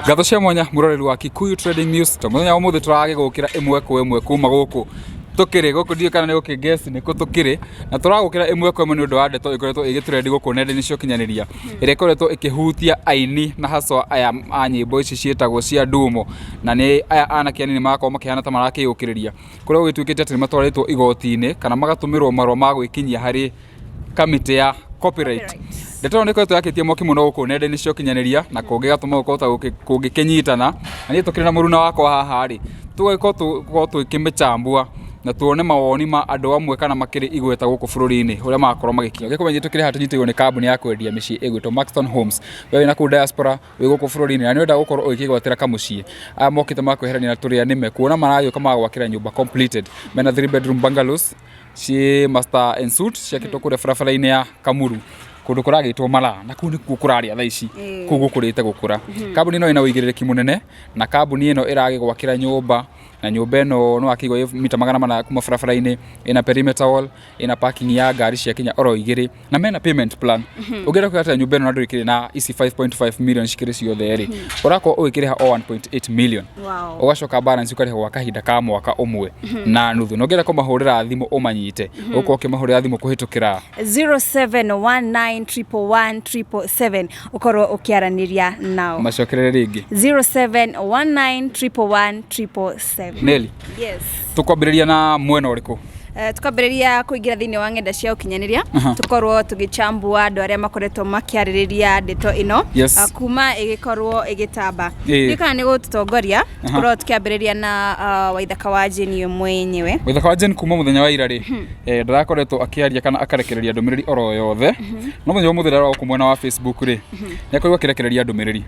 Ngatho cia mwanya mũroreri wa Kikuyu Trading News, to mũthenya wa ũmũthĩ tũragĩgũkĩra ĩmwe kwa ĩmwe kuma gũkũ tũkĩrĩ gũkũ, ndiũĩ kana nĩ gũkĩngeci nĩkũ tũkĩrĩ, na tũragũkĩra ĩmwe kwa ĩmwe nĩ ũndũ wa ndeto ĩkoretwo ĩgĩtrendi gũkũ nenda-inĩ cia ũkinyanĩria, ĩrĩa ĩkoretwo ĩkĩhutia aini na haswa aya a nyĩmbo ici ciĩtagwo cia ndumo, na nĩ aya anake anini marakorwo makĩhana ta marakĩyũkĩrĩria, kũrĩa gũgĩtuĩkĩte atĩ nĩ matwarĩtwo igoti-inĩ kana magatũmĩrwo marũa ma gwĩkinyia harĩ kamĩtĩ ya copyright. Ndeto ĩno nĩ ĩkoretwo yakĩtie mwaki mũno gũkũ nenda-inĩ cia ũkinyanĩria na kũngĩgatũma gũkorwo ta kũngĩkĩnyitana, na niĩ tũkĩrĩ na mũruna wakwa haha rĩ, tũgagĩkorwo tũkĩmĩchambua na tuone mawoni ma andũ amwe kana makĩrĩ igweta gũkũ bũrũri-inĩ ũrĩa marakorwo magĩkinya. Gĩkũmenyithia tũkĩrĩ haha tũnyitĩrĩirwo nĩ kambuni ya kwendia mĩciĩ ĩgwĩtwo Maxton Homes. We wĩna kũu diaspora, wĩ gũkũ bũrũri-inĩ na nĩ ũrenda gũkorwo ũgĩkĩgwatĩra kamũciĩ, aya mokĩte makweherania na tũrĩa nĩme, kuona maragĩũka magagwakĩra nyũmba completed, mena 3 bedroom bungalows, ciĩ master en suite ciakĩtwo kũrĩa barabara-inĩ ya Kamuru kũndũ kũragĩtwo Malaa na kũu nĩkuo kũrarĩa thaa ici, kũu gũkũrĩte gũkũra. Kambuni ĩno ĩna ũigĩrĩrĩki mũnene na kambuni ĩno ĩragĩgwakĩra nyũmba na nyũmba ĩno nĩ wakĩigua ĩ mita 400 kuma barabara-inĩ, ĩna perimeter wall, ĩna parking ya ngari cia kinya oro igĩrĩ na mena payment plan. Ũngĩenda kwĩgwatĩra nyũmba ĩno na ndũrĩ na ici 5.5 million cikĩrĩ ciothe rĩ, ũrakorwo ũgĩkĩrĩha o 1.8 million. Ũgacoka balance ũkarĩha gwa kahinda ka mwaka ũmwe na nuthu. Na ũngĩenda kũmahũrĩra thimũ ũmanyite, ũgũkorwo ũkĩmahũrĩra thimũ kũhĩtũkĩra 0719111777, ũkorwo ũkĩaranĩria nao. Macokerere rĩngĩ. 0719111777. Nelly. Yes. Tũkwambĩrĩria na mwena ũrĩkũ? Tukambĩrĩria kũingĩra thĩinĩ wa ng'enda cia ũkinyanĩria, tũkorwo tũgĩchambua andũ arĩa makoretwo makĩarĩrĩria ndeto ĩno kuma ĩgĩkorwo ĩgĩtamba. Ndiũĩ kana nĩ gũtũtongoria, tũkorwo tũkĩambĩrĩria na Waithaka wa Jane mwenyewe. Waithaka wa Jane kuma mũthenya wa ira rĩ, ndarakoretwo akĩaria kana akarekereria ndũmĩrĩri oro yothe, no mũthenya wa ũmũthĩ rĩrĩa gũkũ mwena wa Facebook rĩ, nĩ akorirwo akĩrekereria ndũmĩrĩri.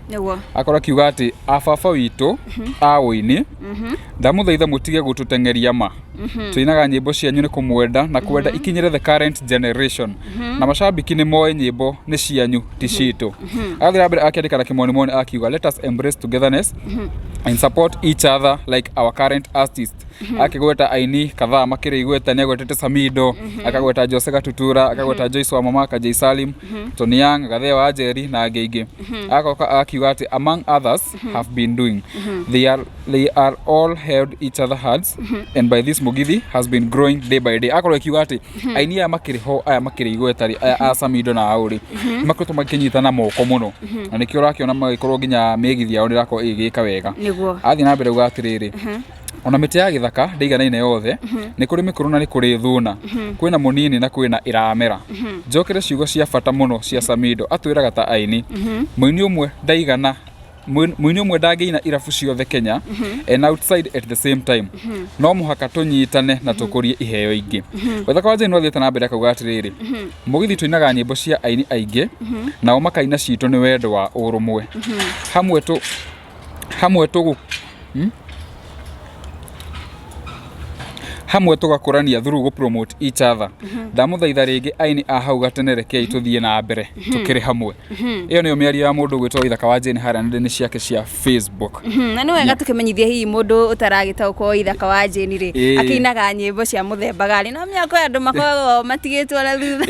Akorwo akiuga atĩ a baba witũ a ũini, ndamũthaitha mũtige gũtũteng'eria ma. Tũinaga nyĩmbo cianyu nĩ kũmwenda na kwenda ikinyĩre the current generation, na macambiki nĩ moĩ nyĩmbo nĩ cianyu ti citũ. Agathiĩ na mbere akĩandĩka na kĩmonimoni akiuga, let us embrace togetherness and support each other like our current artist. Akĩgweta aini kadhaa makĩrĩ igweta, nĩ agwetete Samido, akagweta Jose Gatutura, akagweta Joyce wa Mama, Jay Salim, Tony Young, Gathea wa Njeri na angĩ aingĩ. Agoka akiuga atĩ among others have been doing, they are all held each other hands and by this Mugithi has been growing day by day. Akorwo akiuga atĩ aini aya makĩrĩ ho, aya makĩrĩ igweta rĩ, aya a Samido na aũ rĩ, makoretwo makĩnyitana moko mũno na nĩkĩo ũrakĩona magĩkorwo nginya mĩgithi yao nĩrakorwo ĩgĩka wega. Athiĩ na mbere uga atĩrĩrĩ, ona mĩtĩ ya gĩthaka ndĩiganaine yothe, nĩ kũrĩ mĩkũrũ na nĩ kũrĩ thuna, kwĩna mũnini na kwĩna ĩramera. Njokere ciugo cia bata mũno cia Samido, atwĩraga ta aini, mũini ũmwe ndaigana, mũini ũmwe ndangĩina irabu ciothe Kenya and outside at the same time. No mũhaka tũnyitane na tũkũrie iheo ingĩ. Waithaka wa Jane no athiĩte na mbere akauga atĩrĩrĩ, mũgithi tũinaga nyĩmbo cia aini aingĩ nao makaina citũ nĩ wendo wa ũrũmwe hamwe tũ hamwe tũgũ Hamwe tũgakũrania through gũ promote each other. Ndamũthaitha rĩngĩ aini a hau gatene, rekei tũthiĩ na mbere tũkĩrĩ hamwe. Ĩyo nĩyo mĩario ya mũndũ ũgwĩtwo Waithaka wa Jane harĩa nenda-inĩ ciake cia Facebook. Na nĩ wega tũkĩmenyithia hihi mũndũ ũtaragĩtaũkwo Waithaka wa Jane rĩ, akĩinaga nyĩmbo cia mũthemba gani, no menya kwĩ andũ makoragwo matigĩtwo na thutha.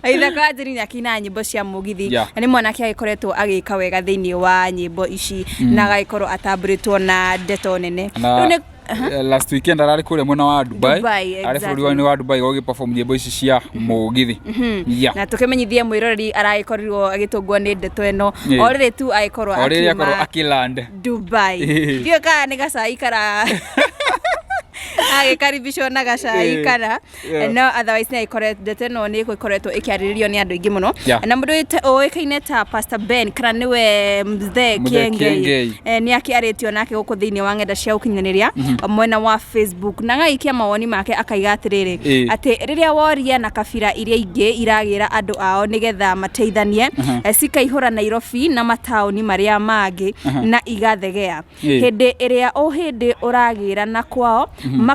Waithaka wa Jane nĩ akĩinaga nyĩmbo cia mũgithi na nĩ mwanake agĩkoretwo agĩka wega thĩinĩ wa nyĩmbo ici na agagĩkorwo atambũrĩtwo na ndeto nene. Na Rĩu nĩ last weekend ararĩ kũrĩa mwena wa Dubai, Dubai, arĩ bũrũri wa Dubai gũgĩ perform nyĩmbo ici cia mũgithi. Na tũkĩmenyithie mwĩroreri aragĩkorirwo agĩtũngwo nĩ ndeto ĩno o rĩrĩ tu agĩkorwo O rĩrĩa akorwo akiuma akĩland Dubai. Ndiũĩ kana nĩ gacai kara agĩkaribicwo na gacai kana no otherwise nĩ agĩkoretwo, ndeto ĩno nĩ ĩkoretwo ĩkĩarĩrĩrio nĩ andũ aingĩ mũno na mũndũ ũĩkaine ta Pastor Ben kana nĩwe Mzee Mzee Kiengei Kiengei. Nĩ akĩarĩtio nake gũkũ thĩinĩ wa ng'enda cia ũkinyanĩria mwena wa Facebook na agaikia mawoni make akaiga atĩrĩrĩ, atĩ rĩrĩa woria na kabira iria ingĩ iragĩra andũ ao nĩgetha mateithanie, cikaihũra Nairobi na mataũni marĩa mangĩ na igathegea. Hĩndĩ ĩrĩa o hĩndĩ ũragĩra na kwao.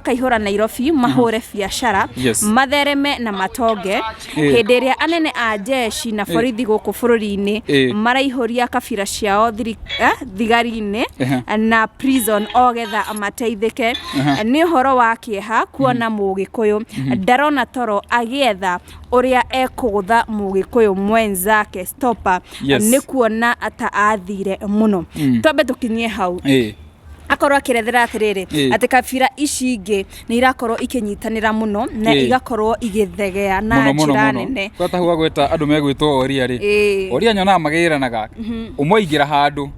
Makaihũra Nairobi mahũre biacara, mathereme na matonge, hĩndĩ ĩrĩa anene a jeshi na borithi gũkũ bũrũri-inĩ maraihũria kabira ciao thigari-inĩ na prison o getha mateithĩke. Nĩ ũhoro wa kĩeha kuona Mũgĩkũyũ ndarona toro agĩetha ũrĩa ekũgũtha Mũgĩkũyũ mwenzake stopa. Nĩ kuona ta athire mũno. Twambe tũkinyie hau. Akorwo akĩrethera atĩrĩrĩ, atĩ kabira ici ingĩ nĩ irakorwo ikĩnyitanĩra mũno na igakorwo igĩthegea na Mũno mũno njĩra mũno nene. Gwata hau agweta andũ megwĩtwo oria rĩ, oria nyonaga magĩranaga ũmwe aingĩra handũ,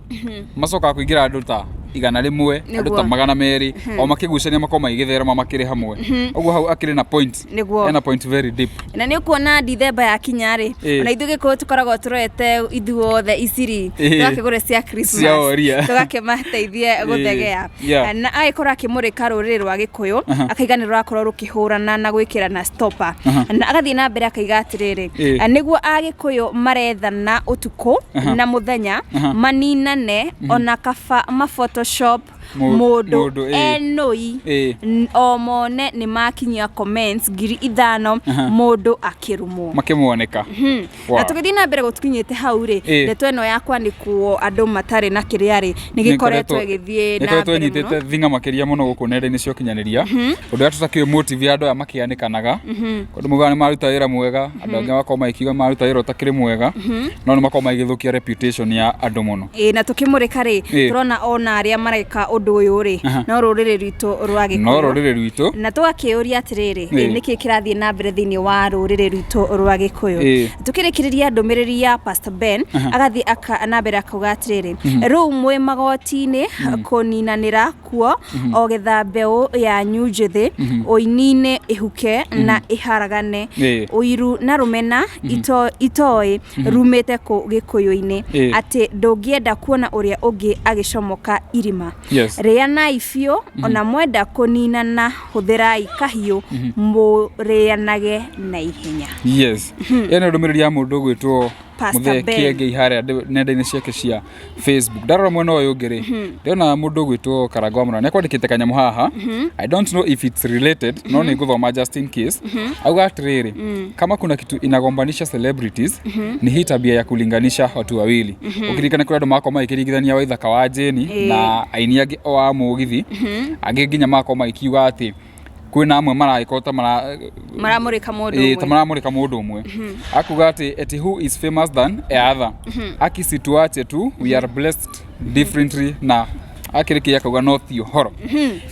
macokaga kũingĩra andũ ta 100, andũ ta 200, o makĩgucania makorwo magĩgĩtherema makĩrĩ hamwe. Ũguo hau akĩrĩ na point. Ena point very deep. Na nĩ ũkuona Dithemba yakinya rĩ, ona ithuĩ Gĩkũyũ tũkoragwo tũrorete ithuothe iciri, tũgakĩgũra cia Christmas, Cia oria. tũgakĩmateithie gũthegea. Na agĩkorwo akĩmũrĩka rũrĩrĩ rwa Gĩkũyũ, akaiga nĩ rũrakorwo rũkĩhũrana na gwĩkĩrana stopa, na agathiĩ na mbere akaiga atĩrĩrĩ, nĩguo Agĩkũyũ marethana ũtukũ na mũthenya maninane, ona kaba ma Photoshop mũndũ Mũndũ, ĩĩ. enũi o mone nĩ makinyia comments 5,000 mũndũ akĩrumwo. Makĩmuoneka. Na tũgĩthiĩ na mbere gũtukinyĩte hau rĩ, ndeto ĩno ya kwanĩkwo andũ matarĩ na kĩrĩa rĩ, nĩ gĩkoretwo ĩgĩthiĩ na Nĩkoretwo mbere mũno. ĩnyitĩte thinga makĩria mũno gũkũ nenda-inĩ cia ũkinyanĩria, ũndũ ũrĩa tũtakĩũĩ motive ya andũ aya makĩanĩkanaga, tondũ maugaga nĩ maruta wĩra mwega, andũ angĩ magakorwo magĩkiuga maruta wĩra ũtakĩrĩ mwega, no nĩ makorwo magĩthũkia reputation ya andũ mũno. Ĩĩ, na tũkĩmũrĩka rĩ, tũrona ona arĩa mareka ũndũ ũyũ rĩ, no rũrĩrĩ rwitũ rwa No Gĩkũyũ. rũrĩrĩ rwitũ. Na tũgakĩũria atĩrĩrĩ, nĩkĩ kĩrathiĩ na mbere thĩinĩ wa rũrĩrĩ rwitũ rwa Gĩkũyũ? Tũkĩrĩkĩrĩria ndũmĩrĩri ya Pastor Ben, agathiĩ na mbere akauga atĩrĩrĩ, rĩu mwĩ magoti-inĩ kũninanĩra kuo o getha mbeũ yanyu njĩthĩ ũini-inĩ ĩhuke na ĩharagane, ũiru na rũmena itoĩ rumĩte kũ Gĩkũyũ-inĩ, atĩ ndũngĩenda kuona ũrĩa ũngĩ agĩcomoka irima. Rĩanai biũ, ona mwenda kũninana hũthĩrai kahiũ, mũrĩanage na ihenya. Yes, ĩyo nĩ ndũmĩrĩri ya mũndũ ũgwĩtwo Pastor Mũthee Ben. Kĩengei harĩa nenda-inĩ ciake cia Facebook. Ndarora mwena ũyũ ũngĩ rĩ, ndĩrona mũndũ ũgwĩtwo Karangwa Mũrang'a nĩ akwandĩkĩte kanyamũ haha. I don't know if it's related, no nĩ ngũthoma just in case. Auga atĩrĩrĩ, kama kuna kitu inagombanisha celebrities ni hii tabia ya kulinganisha watu wawili. Ũkĩririkana kũrĩ andũ makorwo magĩkĩringithania Waithaka wa Jane na aini angĩ o a mũgithi, angĩ nginya magakorwo magĩkiuga atĩ kwĩna amwe maragĩkorwo ta mara Maramũrĩka mũndũ ta ũmwe. maramũrĩka mũndũ ũmwe, akuga atĩ eti who is famous than a other, aki situache tu, we are blessed differently, na akĩrĩkia akauga no ti ũhoro.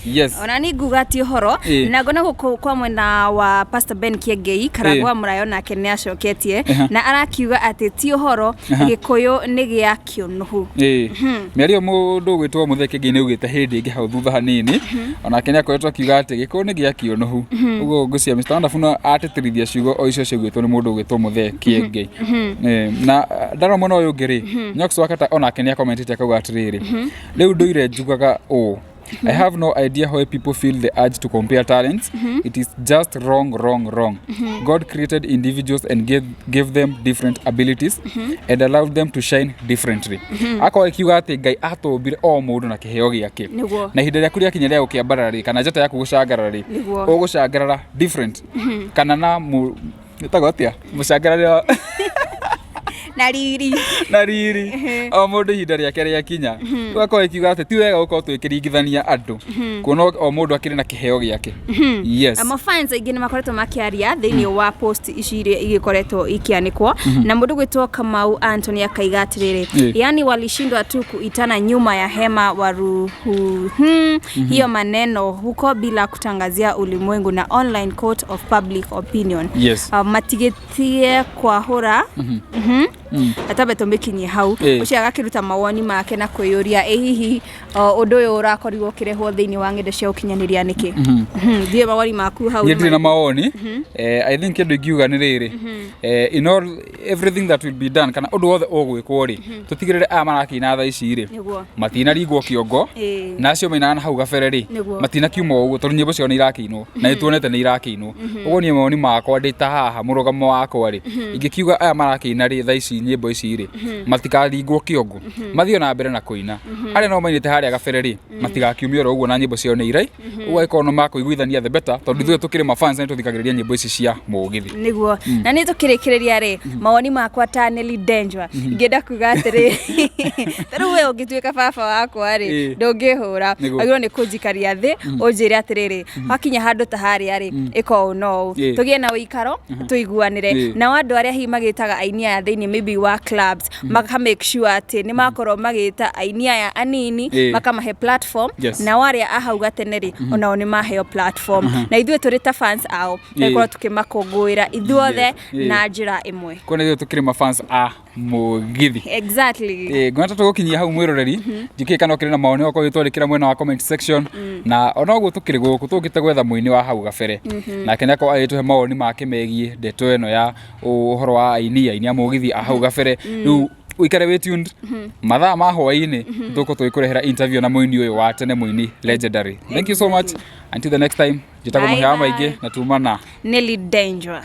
Yes. Ona ni nguga ti ũhoro. Na ngona gũkũ kwa mwena wa Pastor Ben Kĩengei, Karangwa Mũrayo nake nĩ acoketie na arakiuga atĩ ti ũhoro, Gĩkũyũ nĩ gĩa kĩũnũhu. Ĩĩ, mĩario mũndũ ũgwĩtwo Mũthee Kĩengei nĩ augĩte hĩndĩ ĩngĩ hau thutha hanini, onake nĩ akoretwo akiuga atĩ Gĩkũyũ nĩ gĩa kĩũnũhu. Ũguo ngwĩciria Mr Wonderful no atĩtĩrithia ciugo o icio ciaugĩtwo nĩ mũndũ ũgwĩtwo Mũthee Kĩengei. Ĩĩ, na ndarora mwena ũyũ ũngĩ rĩ, Nyox Wakata onake nĩ akomentete akauga atĩrĩrĩ, rĩu ndũire njugaga ũũ, I have no idea why people feel the urge to compare talents. It is just wrong, wrong, wrong. God created individuals and gave them different abilities and allowed them to shine differently. Akorwo ikiuga atĩ Ngai atũmbire o mũndũ na kĩheo gĩake. Na ihinda rĩaku rĩakinya rĩa gũkĩambarara rĩ, kana njata yaku gũcangarara rĩ, ũgũcangarara different. Kana na ĩtagwo atĩa? Mũcangararĩro Na riri. Na riri o mũndũ ihinda rĩake rĩakinya. Rĩu akorwo ĩkiuga atĩ ti wega gũkorwo twĩkĩringithania andũ, kuona o mũndũ akĩrĩ na kĩheo gĩake. Yes. Mafans aingĩ nĩ makoretwo makĩaria thĩinĩ wa post ici iria igĩkoretwo ikĩanĩkwo, na mũndũ gwĩtwo Kamau Anthony akaiga atĩrĩrĩ, yani walishindwa tu kuitana nyuma ya hema waruhu hiyo maneno huko bila kutangazia ulimwengu na online court of public opinion. Matigĩtie kwahũra atambe tũmĩkinyie hau. Ũcio agakĩruta mawoni make na kwĩyũria ĩ hihi ũndũ ũyũ ũrakorirwo ũkĩrehwo thĩinĩ wa ng'enda cia ũkinyanĩria nĩkĩ. Ndiũĩ mawoni maku hau Niĩ nĩ ndirĩ na marĩkũ? Mawoni. I think kĩndũ ingiuga nĩ rĩrĩ, in all everything that will be done, kana ũndũ wothe ũgwĩkwo rĩ, tũtigĩrĩre aya marakĩina thaa ici rĩ, matinaringwo kĩongo, na acio mainaga na hau gabere rĩ, matinakiuma o ũguo, tondũ nyĩmbo ciao nĩ irakĩinwo na nĩ tuonete nĩ irakĩinwo. Ũguo niĩ mawoni makwa ndĩ ta haha mũrũgamo wakwa rĩ, ingĩkiuga aya marakĩina rĩ thaa ici ici nyĩmbo ici rĩ, matikaringwo kĩongo, mathiĩ na mbere na kũina. Arĩa no mainĩte harĩa gabere rĩ, matigakiumio oro ũguo na nyĩmbo ciao nĩ irai ũguo, angĩkorwo nĩ makũiguithania the better, tondũ ithuĩ tũkĩrĩ mafans nĩ tũthikagĩrĩria nyĩmbo ici cia mũgithi. Nĩguo, na nĩ tũkĩrĩkĩrĩria rĩ, mawoni makwa ta Nelly Danger, ingĩenda kuga atĩrĩ, ta rĩu we ũngĩtuĩka baba wakwa rĩ, ndũngĩhũra. Wagĩrĩirwo nĩ kũnjikaria thĩ, ũnjĩre atĩrĩrĩ, wakinya handũ ta harĩa rĩ, ĩka ũũ na ũũ, tũgĩe na ũikaro, tũiguanĩre. Nao andũ arĩa hihi magĩtaga aini aya thĩinĩ maybe wa clubs, maka make sure atĩ nĩ makorwo magĩta aini aya anini, makamahe platform. Nao arĩa a hau gatene rĩ, onao nĩ maheo platform, na ithuĩ tũrĩ ta fans ao tũgĩkorwo tũkĩmakũngũĩra ithuothe na njĩra ĩmwe. Kuona ithuĩ tũkĩrĩ mafans a mũgithi. Ngona ta tũgũkinyia hau, mwĩroreri. Njikĩĩ kana ũkĩrĩ na mawoni, ũgakorwo ũgĩtwandĩkĩra mwena wa comment section. Na ona ũguo tũkĩrĩ gũkũ tũkĩte gwetha mũini wa hau gabere, nake nĩakorwo agĩtũhe mawoni make megiĩ ndeto ĩno ya ũhoro wa aini a mũgithi a hau gabere. Rĩu ũikare wĩ tuned, mathaa ma hwaĩ-inĩ tũgũkorwo tũgĩkũrehera interview na mũini ũyũ wa tene, mũini legendary. Thank you so much, until the next time. Njĩtagwo Bye Mũhĩa wa bye. Maingĩ na tuma na Nelly Danger.